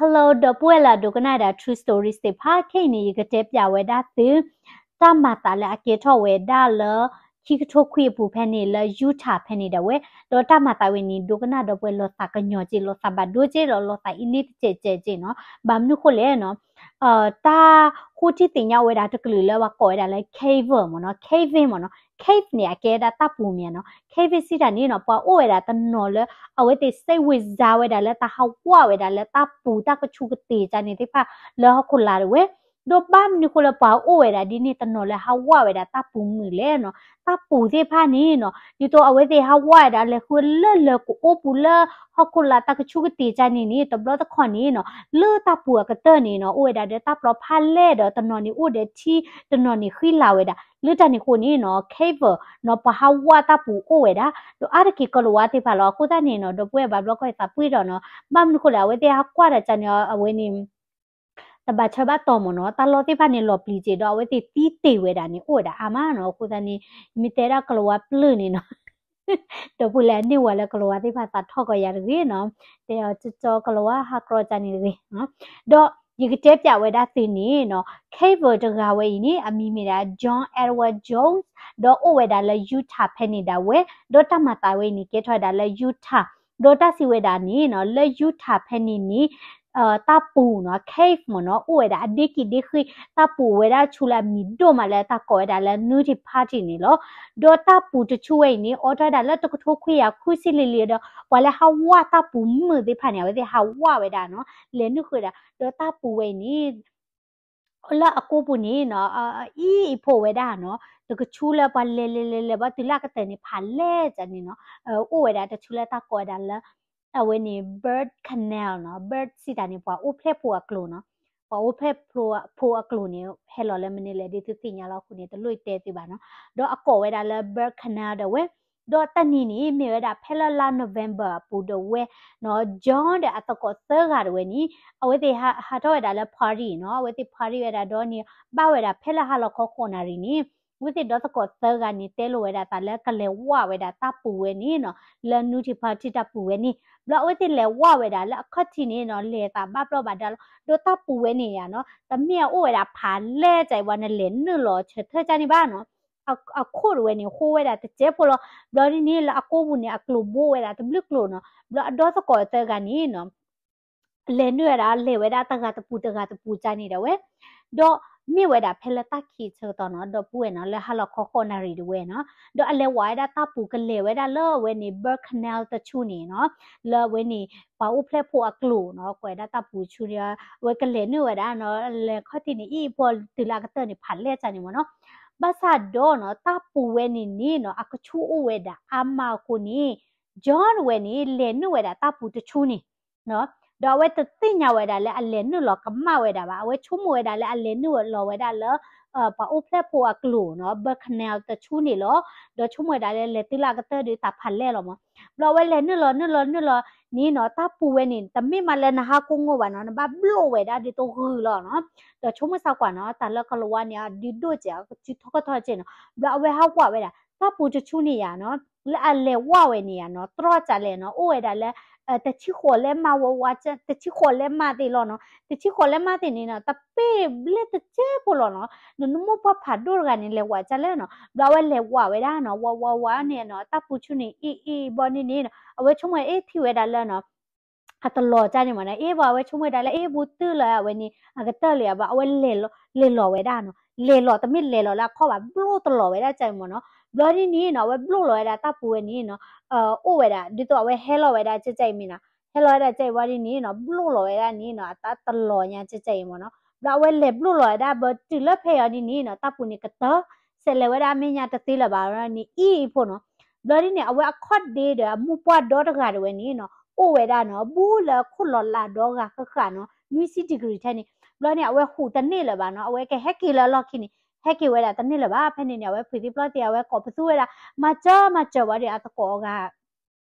Hello ဒီပုၢ်ဝဲၢ်လၢအဒိကနၣ်ဝဲဒၣ် True Story သ့ၣ်တဖၣ်, ခဲအံၤန့ၣ် ယကတဲပၠးဝဲဒၣ်သု တၢ်မၤသးလၢအကဲထီၣ်ဝဲဒၣ်လၢ ခံကထိခွံအပူၤဖဲန့ၣ်လၢ Utah ဖဲန့ၣ်ဒၣ်ဝဲ, ဒီးတၢ်မၤသးဝဲန့ၣ် ဒိကနၣ်ဒီပုၢ်ဝဲၢ် လီၤသးကညီၤက့ၤ လီၤသးဘၣ်ဒိက့ၤဒီး လီၤသးအံၤန့ၣ်တစဲးစဲးက့ၤနီၤ, ဘၣ်မနုၤဃိလဲၣ်နီၤ, တၢ်ဃိထံသ့ၣ်ညါဝဲဒၣ်တကလုာ် လၢပှၤကိးဝဲဒၣ်လၢ caver မ့ၢ်နီၤ, caving မ့ၢ်နီၤ, cave န့ၣ် အကဲဒၣ်တၢ်ပူၤမ့ၢ်နီၤ, cave စံးတၢ်န့ၣ်နီၤ ပှၤအိၣ်ဝဲဒၣ်တနီၤလၢ အဝဲသ့ၣ် စိတ်ဝင်စား ဝဲဒၣ်လၢတၢ်ဟးဝးဝဲဒၣ်လၢတၢ်ပူၤ တၢ်ကဆူးကတ့ၢ်ကန့ၣ်သ့ၣ်တဖၣ် လၢဟီၣ်ခိၣ်လာ်ဒၣ်ဝဲ, ဒီးဘၣ်မနုၤဃိလၢပှၤအိၣ်ဝဲဒၣ်ဒ်န့ၣ်တနီၤလၢဟးဝးဝဲဒၣ်တၢ်ပူၤမုာ်လဲၣ်နီၤ, တၢ်ပူၤသ့ၣ်တဖၣ်န့ၣ်နီၤ ဒ်သိးအဝဲသ့ၣ်ဟးဝးဝဲဒၣ်လဲၤဃုလၢလၢကအိပူၤလၢဟီၣ်ခိၣ်လာ်တၢ်ကဆူးကတ့ၢ်ကန့ၣ်န့ၣ် တဘျီတခီၣ်န့ၣ်နီၤ လၢတၢ်ပူၤအကတၢၢ်န့ၣ်နီၤ အိၣ်ဝဲဒၣ်ဒီးတၢ်ပျီဖးလဲၢ်ဒီး တနီၤန့ၣ်အိၣ်ဒီးထံ တနီၤန့ၣ်ဃံလၤဝဲဒၣ် လၢတၢ်န့ၣ်အဃိန့ၣ်နီၤ caver နီၤ ပှၤဟးဝးတၢ်ပူၤအိၣ်ဝဲဒၣ်, ဒီးအါတက့ၢ်ကီၤလၤဝါသ့ၣ်တဖၣ်လီၤ. အဃိသတးန့ၣ်နီၤ ဒီပုၢ်ဝဲၢ်ဘၣ်ဘျီကီၢ်သးပှ့ၤဒီးနီၤ ဘၣ်မနုၤဃိလဲၣ် အဝဲသ့ၣ်ဟးကွၢ်တၢ်ကန့ၣ် အဝဲန့ၣ် တဘၣ်ဆၢဘၣ်တီၢ်မ့ၢ်နီၤ, တၢ်လီၢ်သ့ၣ်တဖၣ်န့ၣ်လီၤပျံၤက့ၤဒီး အဝဲသ့ၣ်သံတ့ၢ်ဝဲဒၣ်န့ၣ် အိၣ်ဝဲဒၣ်အါမးနီၤ. အဃိသတးန့ၣ် မ့ၢ်တဲဒၣ်ကီၤလၤဝါပျၢၢ်န့ၣ်နီၤ ဒီပုၢ်ဝဲၢ်လၢအန့ၢ်ဝဲလၢကီၤလၤဝါသ့ၣ်တဖၣ်သးထီၣ်ကီးယၤတဂ့ၤနီၤ, တဲအီၤကၠီကီၤလၤဝါဟးကြီကန့ၣ်တဂ့ၤ, ဒီးယကတဲပၠးဝဲဒၣ်သုန့ၣ်နီၤ caver တဂၤဝဲအံၤန့ၣ် အမံၤမ့ၢ်ဒၣ် John Edward Jones ဒီးအိၣ်ဝဲဒၣ်လၢ Utah ဖဲန့ၣ်ဒၣ်ဝဲ, ဒီးတၢ်မၤသးဝဲအံၤန့ၣ် ကဲထီၣ်ဝဲဒၣ်လၢ Utah ဒီးတၢ်စံးဝဲဒၣ်န့ၣ်နီၤ လၢ Utah ဖဲန့ၣ်န့ၣ် တၢ်ပူၤနီၤ cave မ့ၢ်နီၤ အိၣ်ဝဲဒၣ်အဒ့ကံၢ်ဒ့ဃ့ၢ်, တၢ်ပူၤဝဲဒၣ်ဆူလၢအမံၤဒိၣ်မးလၢတၢ်ကိးဝဲဒၣ်လၢ Nudie Party န့ၣ်လီၤ. ဒီးတၢ်ပူၤတဆူဝဲအံၤန့ၣ် အိးထီၣ်ဝဲဒၣ်လၢတကထိခွံကယၤဃုဆံလံၤလံၤဒီး ပှၤလၢဟးဝးတၢ်ပူၤမုာ်သ့ၣ်တဖၣ်န့ၣ် အဝဲသ့ၣ်ဟးဝးဝဲဒၣ်နီၤ လဲၤနုာ်ဃုာ်ဝဲဒၣ်, ဒီးတၢ်ပူၤဝဲအံၤန့ၣ် လၢအကိးပူၤန့ၣ်နီၤ အအံၤအံၤဖိဝဲဒၣ်နီၤ တကဆူလၢပှၤလဲၤလဲၤလဲၤလဲၤဘၣ်တုၤလၢအကတၢၢ်န့ၣ် ဖးလဲၢ်ကန့ၣ်နီၤ အိၣ်ဝဲဒၣ်တဆူလၢတၢ်ကိးဝဲဒၣ်လၢ အဝဲန့ၣ် bird canal နီၤ, bird စံးတၢ်န့ၣ် ပှၤအိၣ်ဖျဲၣ်ဖိအကျိၤနီၤ, ပှၤအိၣ်ဖျဲၣ်ဖိအကျိၤန့ၣ် ဟဲလီၤလၢမနုၤလဲၣ် ဒ်သုသ့ၣ်ညါလီၤအဃိန့ၣ် တလိၣ်တဲသုဘၣ်နီၤ, ဒီးအကိးဝဲဒၣ်လၢ bird canal ဒၣ်ဝဲ, ဒီးတနံၤန့ၣ် မ့ၢ်ဝဲဒၣ်ဖဲလၢလါ November အပူၤဒၣ်ဝဲနီၤ, John ဒီးအသကိးသၢဂၤဒၣ်ဝဲန့ၣ် အဝဲသ့ၣ်ဟးထီၣ်ဝဲဒၣ်လၢ party နီၤ, အဝဲသ့ၣ် party ဝဲဒၣ်ဒီးန့ၣ် ဘၣ်ဝဲဒၣ်ဖဲလၢဟါလီၤခီဃိးနၣ်ရံၣ်န့ၣ် အဝဲသ့ၣ်ဒီသကိးသၢဂၤန့ၣ် တဲလိာ်ဝဲဒၣ်သးလၢကလဲၤဝးဝဲဒၣ်တၢ်ပူၤဝဲန့ၣ်နီၤ, လၢ Nudie Party တၢ်ပူၤဝဲန့ၣ်, ဘျီအဝဲသ့ၣ်လဲၤဝးဝဲဒၣ်လၢအခီၣ်ထံးန့ၣ်နီၤ လဲၤသးဘၣ်ဘျီၣ်ဘၣ်ဒါလီၤ, ဒီးတၢ်ပူၤဝဲန့ၣ်ယါနီၤ တမ့ၢ်အအိၣ်ဝဲဒၣ်ဖးလဲၢ်ကၢ်အံၤ ပှၤနလဲၤနုာ်လီၤဆၢထၢၣ်ကၢ်န့ၣ်ဘၣ်နီၤ, အခိၣ်တဝဲန့ၣ် ဃိဝဲဒၣ်တစဲးဖိလီၤ, ဘျီဒ်န့ၣ် လၢအကိးပူၤန့ၣ် အကျိၤဘိဝဲဒၣ်တဘျုးကျိၤနီၤ, ဘျီအဒီသကိးသၢဂၤန့ၣ်နီၤ လဲၤနုာ်ဝဲဒၣ် လဲၤဝဲဒၣ်တဂၤတပူၤတဂၤတပူၤကၢ်န့ၣ်ဒၣ်ဝဲ, ဒီးမ့ၢ်ဝဲဒၣ်ဖဲလၢတၢ်ခံးဆၢကတီၢ်နီၤ ဒီပုၢ်ဝဲၢ်နီၤ လၢဟါလီၤခီဃိးနၣ်ရံၣ်ဒၣ်ဝဲနီၤ, ဒီးအလဲၤဝးဝဲဒၣ်တၢ်ပူၤကလဲၤဝဲဒၣ်လၢအဝဲန့ၣ် bird canal တဆူန့ၣ်နီၤ, လၢအဝဲန့ၣ် ပှၤအိၣ်ဖျဲၣ်ဖိအကျိၤနီၤ ကိးဝဲဒၣ်တၢ်ပူၤဆူန့ၣ် အဝဲကလဲၤနုာ်ဝဲဒၣ်နီၤ လဲၤခီၣ်ထံးန့ၣ် အံၤအံၤဖိတုၤလၢအကတၢၢ်န့ၣ် ဖးလဲၢ်ကၢ်န့ၣ်မ့ၢ်နီၤ, ဘၣ်ဆၣ်ဒီးနီၤ တၢ်ပူၤဝဲန့ၣ်န့ၣ်နီၤ အကဆူၣ်အိၣ်ဝဲဒၣ်အါမးအဃိန့ၣ် John ဝဲန့ၣ် လဲၤနုာ်ဝဲဒၣ်တၢ်ပူၤတဆူန့ၣ် ဒီးအဝဲတသ့ၣ်ညါဝဲဒၣ်လၢအလဲၤနုာ်လီၤကမၣ်ဝဲဒၣ်ဘၣ်, အဝဲဆိကမိၣ်ဝဲဒၣ်လၢအလဲၤနုာ်လီၤဝဲဒၣ်လၢ ပှၤအိၣ်ဖျဲၣ်ဖိအကျိၤနီၤ bird canal တဆူန့ၣ်လီၤ, ဒီးဆိကမိၣ်ဝဲဒၣ်လၢလဲၤတုၤလၢအကတၢၢ်ဒီးတၢ်ဖးလဲၢ်လီၤမး, ဘျီအဝဲလဲၤနုာ်လီၤနုာ်လီၤနုာ်လီၤန့ၣ်နီၤ တၢ်ပူၤဝဲန့ၣ် တမ့ၢ်မးလၢနဟးကိးငိၢ်ဘၣ်နီၤ နဘၣ်ဘျိၣ်ဝဲဒၣ်ဒ်သိးဂုၤလီၤနီၤ, ဒီးဆိကမိၣ်စၢ်ကွၢ်နီၤ တၢ်လၢကီၤလၤဝါန့ၣ် အဒုးဒိၣ်စဲး အကစုထီၣ်ကထီၣ်စဲးနီၤ, ဘျီအဝဲဟးဝးဝဲဒၣ် တၢ်ပူၤတဆူန့ၣ်ယါနီၤ လၢအလဲၤဝးဝဲန့ၣ်ယါနီၤ တြီၣ်ကၢ်လဲၣ်နီၤ အိၣ်ဝဲဒၣ်လၢ တဆံဃိးလဲမးဝးဝး တဆံဃိးလဲမးသ့ၣ်လီၤနီၤ, တဆံဃိးလဲမးသ့ၣ်န့ၣ်နီၤ တပ့ၢ်ဘျဲၣ်တစဲးဖိလီၤနီၤ, နနမိၢ်ပှၢ်ဖးဒိၣ်တဂၤန့ၣ် လဲၤဝးကၢ်လဲၣ်နီၤ, ဘျီအဝဲလဲၤဝးဝဲဒၣ်နီၤ ဝးဝးဝးန့ၣ်နီၤ တၢ်ပူၤဆူန့ၣ် အ့ၣ်အ့ၣ်ဘီန့ၣ်န့ၣ်နီၤ အဝဲဆိကမိၣ်အ့ၣ်ထံၣ်ဝဲဒၣ်လၢနီၤ အတလီၤကၢ်န့ၣ်မ့ၢ်နီၤ, အ့ၣ်ဘၣ်အဝဲဆိကမိၣ်ဝဲဒၣ်လၢအ့ၣ်ဘူးတုၤလၢအဝဲန့ၣ် အကတၢၢ်လံဧါဘၣ် အဝဲလဲၤလီၤဝဲဒၣ်နီၤ, လဲၤလီၤတမ့ၢ်လဲၤလီၤလၢအခီၣ်ဘၣ် ဘျိၣ်တလီၤဝဲဒၣ်ကၢ်အံၤမ့ၢ်နီၤ, ဘျီဒ်န့ၣ်နီၤ အဝဲဘျိၣ်လီၤဝဲဒၣ်တၢ်ပူၤဝဲန့ၣ်နီၤ, အိၣ်ဝဲဒၣ် ဒ်သိးအဝဲဟဲလီၤဝဲဒၣ်ကၢ်ကၢ်အံၤမ့ၢ်နီၤ, ဟဲလီၤဝဲဒၣ်ကၢ်အံၤဝံၤဒ်န့ၣ်နီၤ ဘျိၣ်လီၤဝဲဒၣ်န့ၣ်နီၤ အတၢ်တလီၤညါကၢ်ကၢ်အံၤမ့ၢ်နီၤ, ဘျီအဝဲလဲၤဘျိၣ်လီၤဝဲဒၣ် ဘျီတုၤလၢဖဲအံၤဒ်န့ၣ်နီၤ တၢ်ပူၤန့ၣ်ကတၢၢ် ဆဲးလဲၤဝဲဒၣ်အမဲာ်ညါတသ့လၢၤဘၣ်န့ၣ် အ့ၣ်အ့ၣ်ဖိနီၤ, ဘျီဒ်န့ၣ် အဝဲအခီၣ်ဒ့ဒီးအမိၢ်ပှၢ်ဒီတဂၤတဝဲန့ၣ်နီၤ အိၣ်ဝဲဒၣ်နီၤ ဘူးလၢခိၣ်လီၤလးဒီဂၤဃၣ်ဃၣ်နီၤ နွံဆံ degree ထဲန့ၣ်, ဘျီန့ၣ် အဝဲဟူးတန့ၢ်လၢၤဘၣ်နီၤ အဝဲကဟဲက့ၤလၢအလီၢ်ခံန့ၣ် ဟဲက့ၤဝဲဒၣ်တန့ၢ်လၢၤဘၣ် ဖဲန့ၣ်န့ၣ် အဝဲဖုးသံပျီၢ်သံ အဝဲကိးပသူဝဲဒၣ် မၤစၢၤမၤစၢၤဝဲဒီးအသကိးအဂၤ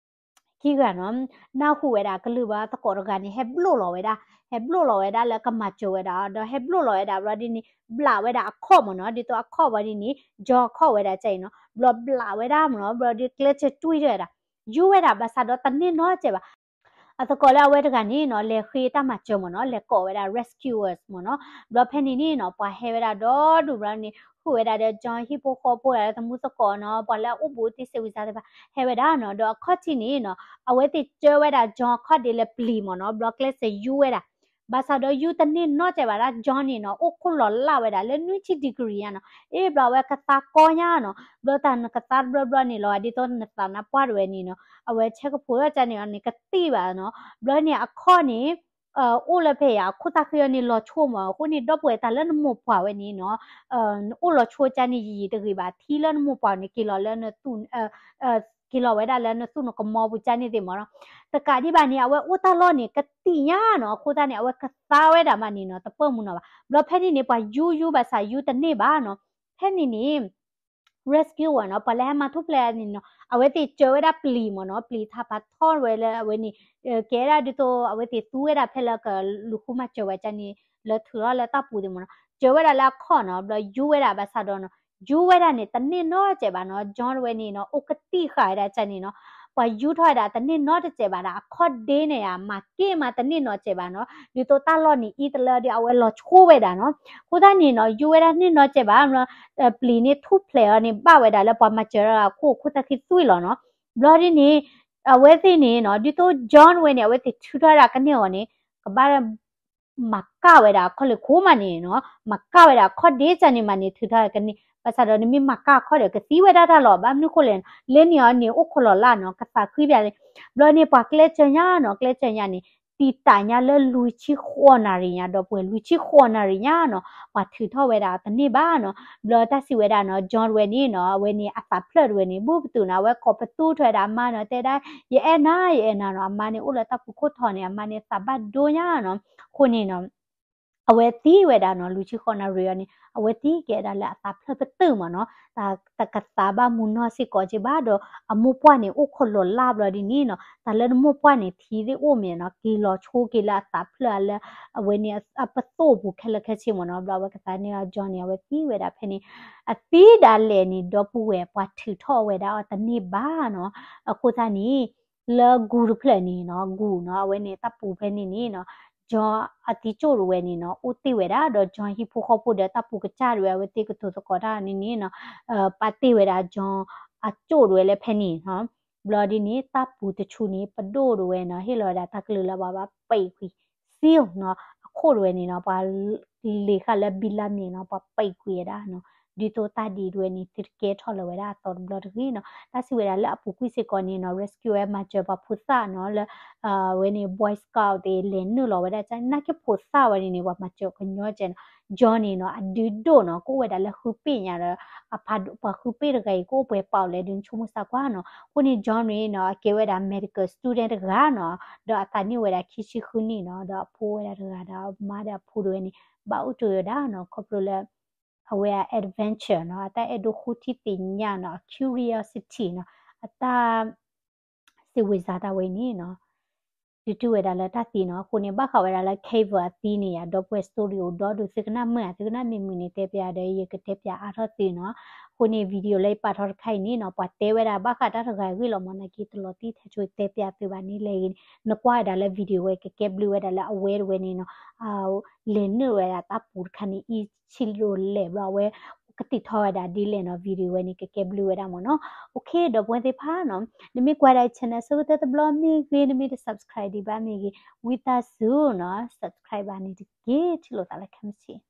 ခံဂၤနီၤ နၢ်ဟူဝဲဒၣ်ကလုၢ်ဘၣ်သကိးတဂၤန့ၣ် ဟဲဘျိၣ်လီၤဝဲဒၣ် ဟဲဘျိၣ်လီၤဝဲဒၣ်လၢကမၤစၢၤဝဲဒၣ် ဒီးဟဲဘျိၣ်လီၤဝဲဒၣ်ဘျီဒ်န့ၣ် ဘျးဝဲဒၣ်အခီၣ်မ့ၢ်နီၤ ဒ်သိးအခီၣ်ဝဲဒ်န့ၣ် ကၠီအခီၣ်ဝဲဒၣ်ကၢ်အံၤနီၤ ဘျီဘျးဝဲဒၣ်မ့ၢ်နီၤ ဘျီဒ်ကျဲစၢၤတွံၢ်ဝဲဒၣ် ယူဝဲဒၣ်ဘၣ်ဆၣ်ဒီးတန့ၢ်နီတစဲးဘၣ် အသကိးလၢအဝဲတဂၤန့ၣ်နီၤ လဲၤဃ့တၢ်မၤစၢၤမ့ၢ်နီၤ, လဲၤကိးဝဲဒၣ် rescuers မ့ၢ်နီၤ. ဘျီဖဲန့ၣ်န့ၣ်နီၤ ပှၤဟဲဝဲဒၣ်ဒီဒူၣ်ဘျီန့ၣ် ဃုာ်ဝဲဒၣ်ဒီး John ဟံၣ်ဖိဃီဖိဒီးသမူသကိးနီၤ, ပှၤလၢအအိၣ်ဘူးသ့ၣ်စ့ဝံစါသ့ၣ်တဖၣ် ဟဲဝဲဒၣ်နီၤ. ဒီးအခီၣ်ထံးန့ၣ်နီၤ အဝဲသ့ၣ်ကၢဝဲဒၣ် John အခီၣ်ဒ့လၢပျံၤမ့ၢ်နီၤ, ဘျီကျဲးစၢးယူဝဲဒၣ် ဘၣ်ဆၣ်ဒီးယူတန့ၢ်နီတစဲးဘၣ်ဒၣ် John န့ၣ်နီၤ အိၣ်ခိၣ်လီၤလးဝဲဒၣ်လၢနွံဆံ degree ညါနီၤ. အ့ ဘျီအဝဲကသါကီညါနီၤ, ဘျီတၢ်နကသါတဘျီဘျီန့ၣ်လီၤ ဒ်သိးနသးနါပှၢ်တဝဲန့ၣ်နီၤ အဝဲဆဲကဖိးထီၣ်ကန့ၣ်အီၤန့ၣ် ကသံၣ်ဘၣ်နီၤ. ဘျီန့ၣ်အခီၣ်န့ၣ် အိၣ်လၢဖဲယၤ အခိၣ်သၣ်ဃံအီၤန့ၣ်လီၤဆိမ့ၢ်, အဃိန့ၣ် ဒီပုၢ်ဝဲၢ်တၢ်လၢနမိၢ်ပှၢ်ဝဲန့ၣ်နီၤ နအိၣ်လီၤဆိကန့ၣ်ယံာ်ယံာ်တဂ့ၤဘၣ်, ထံလၢနမိၢ်ပှၢ်န့ၣ် က့ၤလီၤလၢနသူၣ် က့ၤလီၤဝဲဒၣ်လၢနသူၣ်နကမီပူၤကန့ၣ်သ့ၣ်မ့ၢ်နီၤ. တကးဒံးဘၣ်န့ၣ် အဝဲအိၣ်တၢ်လီၢ်န့ၣ် ကသံၣ်ညါနီၤ, အဃိသတးန့ၣ် အဝဲကသါဝဲဒၣ်မးန့ၣ်နီၤ တပၢၢ်မုၢ်နီၤဘၣ်. ဘျီဖဲန့ၣ်န့ၣ် ပှၤယူယူဘၣ်ဆၣ်ယူတန့ၢ်ဘၣ်နီၤ. ဖဲန့ၣ်န့ၣ် rescuer နီၤ ပှၤလၢဟဲမၤထူၣ်ဖျဲးန့ၣ်နီၤ အဝဲသ့ၣ်ကၢဝဲဒၣ်ပျံၤမ့ၢ်နီၤ, ပျံၤထးဖးထီၣ်ဝဲလၢအဝဲန့ၣ် ကဲဒၣ်ဒ်သိး အဝဲသ့ၣ်သူဝဲဒၣ်ဖဲလၢကလူၤဃုမၤစၢၤဝဲကန့ၣ် လၢထုးထီၣ်လၢတၢ်ပူၤသ့ၣ်မ့ၢ်နီၤ, ကၢဝဲဒၣ်လၢအခီၣ်နီၤ, ဘျီယူဝဲဒၣ်ဘၣ်ဆၣ်ဒီးနီၤ ယူဝဲဒၣ်န့ၣ် တန့ၢ်နီတစဲးဘၣ်နီၤ. John ဝဲန့ၣ်နီၤ အိၣ်ကသံၣ်ဃာ်ဝဲဒၣ်ကန့ၣ်နီၤ, ပှၤယူထီၣ်ဝဲဒၣ်တန့ၢ်နီတစဲးဘၣ်ဒီး အခီၣ်ဒ့န့ၣ်ဧါ မၤက့ၢ်မးတန့ၢ်နီတစဲးဘၣ်နီၤ, ဒ်သိးတၢ်လီၢ်န့ၣ်အံၤတလၢဒီး အဝဲလီၤဆိဝဲဒၣ်နီၤ. အဃိသတးန့ၣ်နီၤ ယူဝဲဒၣ်န့ၢ်နီတစဲးဘၣ်, ပျံၤန့ၣ်ထူၣ်ဖျဲးအီၤန့ၣ် ဘၣ်ဝဲဒၣ်လၢပှၤမၤစၢၤအခိၣ် အခိၣ်သၣ်ဃံသွံၣ်လီၤနီၤ. ဘျီဒ်န့ၣ် အဝဲသ့ၣ်န့ၣ်နီၤ ဒ်သိး John ဝဲန့ၣ် အဝဲသ့ၣ်ထုးထီၣ်ဝဲဒၣ်ကန့ၢ်အဂီၢ်န့ၣ် ကဘၣ် မၤကၢ်ဝဲဒၣ်အခီၣ်လ့ၢ်ခိၣ်မးန့ၣ်နီၤ, မၤကၢ်ဝဲဒၣ်အခီၣ်ဒ့ကန့ၣ်မးန့ၣ် ထုးထီၣ်ကန့ၢ်, ဘၣ်ဆၣ်ဒီးနမ့ၢ်မၤကၢ်အခီၣ်ဒီး ကသံဝဲဒၣ်တၢ်လီၤ. ဘၣ်မနုၤဃိလဲၣ်နီၤ, လၢန့ၣ်အီၤန့ၣ် အိၣ်ခိၣ်လီၤလးနီၤ, ကသးဃံဘၣ်န့ၣ်, ဘျီန့ၣ်ပှၤကျဲးစၢးညါနီၤ, ကျဲးစၢးညါန့ၣ် တံာ်တာ်ညါလၢလွံၢ်ဆံဃိးနၣ်ရံၣ်ညါ, ဒီပုၢ်ဝဲၢ်လွံၢ်ဆံဃိးနၣ်ရံၣ်ညါနီၤ, ပှၤထုးထီၣ်ဝဲဒၣ်တန့ၢ်ဘၣ်နီၤ. ဘျီတၢ်စံးဝဲဒၣ်နီၤ John ဝဲန့ၣ်နီၤ, အဝဲန့ၣ်အသးဖျၢၣ်တဝဲန့ၣ် ဘူးပတုာ်နီၤ, အဝဲကိးပသူထီၣ်ဝဲဒၣ်အမါနီၤ, တဲဒၣ် ယအဲၣ်နၤ ယအဲၣ်နၤနီၤ, အမါန့ၣ်အိၣ်လၢတၢ်ဖူခိၣ်ထီန့ၣ်, အမါန့ၣ်သးဘၣ်ဒိညါနီၤ. အဃိန့ၣ်နီၤ အဝဲသံဝဲဒၣ်နီၤ, လွံၢ်ဆံဃိးနၣ်ရံၣ်အီၤန့ၣ် အဝဲသံက့ၤဝဲဒၣ်လၢအသးဖျၢၣ်ပတုာ်မးနီၤ, တၢ်တကသးဘၣ်မူနီၢ်စ့ၢ်ကီးက့ဘၣ်ဒီး အမိၢ်ပှၢ်န့ၣ် အိၣ်ခိၣ်လီၤလးဘျီဒ်န့ၣ်နီၤ, တၢ်လၢနမိၢ်ပှၢ်န့ၣ် ထံသ့ၣ်အိၣ်မ့ၢ်နီၤ, က့ၤလီၤဆိက့ၤလၢအသးဖျၢၣ်လၢ အဝဲန့ၣ်အပသိၣ်ပူၤခဲလၢာ်ခဲဆ့မ့ၢ်နီၤ. ဘျီအဝဲကသါန့ၢ်အီၤ John န့ၣ် အဝဲသံဝဲဒၣ်ဖဲန့ၣ်, အသံဒၣ်လဲာ်န့ၣ် ဒီပုၢ်ဝဲၢ်ပှၤထုးထီၣ်ဝဲဒၣ်အီၤတန့ၢ်ဘၣ်နီၤ. အဃိသတးန့ၣ် လၢဂုၢ်တဖျၢၣ်န့ၣ်နီၤ, ဂုၢ်နီၤ, အဝဲန့ၣ်တၢ်ပူၤဖဲန့ၣ်န့ၣ်နီၤ, John အသံကၠိၣ်တဝဲန့ၣ်နီၤ အိၣ်တ့ၢ်ဝဲဒၣ်ဒီး John ဟံၣ်ဖိဃီဖိဒီးတၢ်ပူၤကစၢ်တဝဲ အဝဲသ့ၣ်ကတိၤသကိးတၢ်န့ၣ်န့ၣ်နီၤ, ပာ်တ့ၢ်ဝဲဒၣ် John အကၠိၣ်တဝဲလၢဖဲန့ၣ်နီၤ. ဘျီဒ်န့ၣ် တၢ်ပူၤတဆူန့ၣ် ပဒိၣ်တဝဲနီၤ ဟ့ၣ်လီၤဝဲဒၣ်တၢ်ကလုၢ်လၢပှၤဘၣ်ပဲာ်ကွံာ် seal နီၤ, အခိၣ်တဝဲန့ၣ်နီၤ ပှၤလ့ၤဃာ်လၢဘံလါမ့ၤနီၤ ပှၤပဲာ်ကွံာ်ဝဲဒၣ်နီၤ, ဒ်သိးတၢ်ဒ်တဝဲန့ၣ် သုတကဲထီၣ်လၢၤဝဲဒၣ်အသီတဘျီတဂ့ၤနီၤ. တၢ်စံးဝဲဒၣ်လၢအပူၤကွံာ်စ့ၢ်ကီးန့ၣ်နီၤ rescue ဝဲမၤစၢၤပှၤဖိသၣ်နီၤ လၢ ဝဲန့ၣ် Boy Scout သ့ၣ် လဲၤနုာ်လီၤဝဲဒၣ်ကန့ၣ် နာ်က့ဖိသၣ်ဝဲန့ၣ်န့ၣ် ပှၤမၤစၢၤကညီကဲနီၤ. John န့ၣ်နီၤ အဒုဒိၣ်နီၤ ကအိၣ်ဝဲဒၣ်လၢဃုပ့ၢ်ညါဒီး အဖးဒိၣ် ပှၤဃုပ့ၢ်တဂၤအံၤ ကအိၣ်ပှဲၤပာ်အီၤလဲၣ် ဒုးဆိကမိၣ်သံကွၢ်နီၤ. အဃိန့ၣ် John န့ၣ်နီၤ အကဲဝဲဒၣ် medical student တဂၤနီၤ ဒီးအသးနံၣ်အိၣ်ဝဲဒၣ်ခံဆံဃုနံၣ်နီၤ ဒီးအဖိအိၣ်ဝဲဒၣ်တဂၤဒီး အမါဒီးအဖိတဝဲန့ၣ် ဘၣ်အိၣ်တ့ၢ်ဝဲဒၣ်နီၤ ခီဖျိလၢ အဝဲအ adventure နီၤ အတၢ်အဲၣ်ဒိးဃုထံၣ်သ့ၣ်ညါနီၤ အ curiosity နီၤ အတၢ် စ့ဝံစါတၢ်ဝဲန့ၣ်နီၤ တုၤတုၤဝဲဒၣ်လၢတၢ်သံနီၤ. အဃိန့ၣ် ဘၣ်ဃးဝဲဒၣ်လၢ Cable အသံန့ၣ် ယဒီပုၢ်ဝဲၢ် story အိၣ်ဒီဒူၣ် သုကနၣ်မုာ်ဧါ သုကနၣ်မ့ၢ်မုာ်န့ၣ် တဲပၠးဒီး ယကတဲပၠးအါထီၣ်သုနီၤ. အဃိန့ၣ် video လၢယပာ်ထီၣ်တခါအံၤန့ၣ်နီၤ ပှၤတဲဝဲဒၣ်ဘၣ်ဃးတၢ်တဂၤအဂ့ၢ်လီၤမး နာ်က့တလီၤတံၢ်ထဲဆိတဲပၠးသုဘၣ်န့ၣ် လဲၤဂ့ၤန့ၣ် နကွၢ်ဝဲဒၣ်လၢ video ဝဲကကဲဘျုးဝဲဒၣ်လၢအဝဲတဝဲန့ၣ်နီၤ လဲၤနုာ်ဝဲဒၣ်တၢ်ပူၤတခါန့ၣ် အံၤဆံးလိာ်လဲၣ်ဘျီ အဝဲကတံာ်ထီၣ်ဝဲဒၣ်ဒ်လဲၣ်နီၤ video ဝဲန့ၣ် ကကဲဘျုးဝဲဒၣ်မးနီၤ. OK ဒီပုၢ်ဝဲၢ်သ့ၣ်တဖၣ်နီၤ နမ့ၢ်ကွၢ်ဒၣ်အံၤ channel ဆၢကတီၢ်တဘျီမ့ၢ်ဂ့ၤ နမ့ၢ်တ subscribe ဒံးဘၣ်မ့ၢ်ဂ့ၤ ဝံသးစူၤနီၤ subscribe ဘၣ်န့ၣ်တက့ၢ် ထံၣ်လိာ်သးလၢခဲမုၢ်ဆ့ၣ်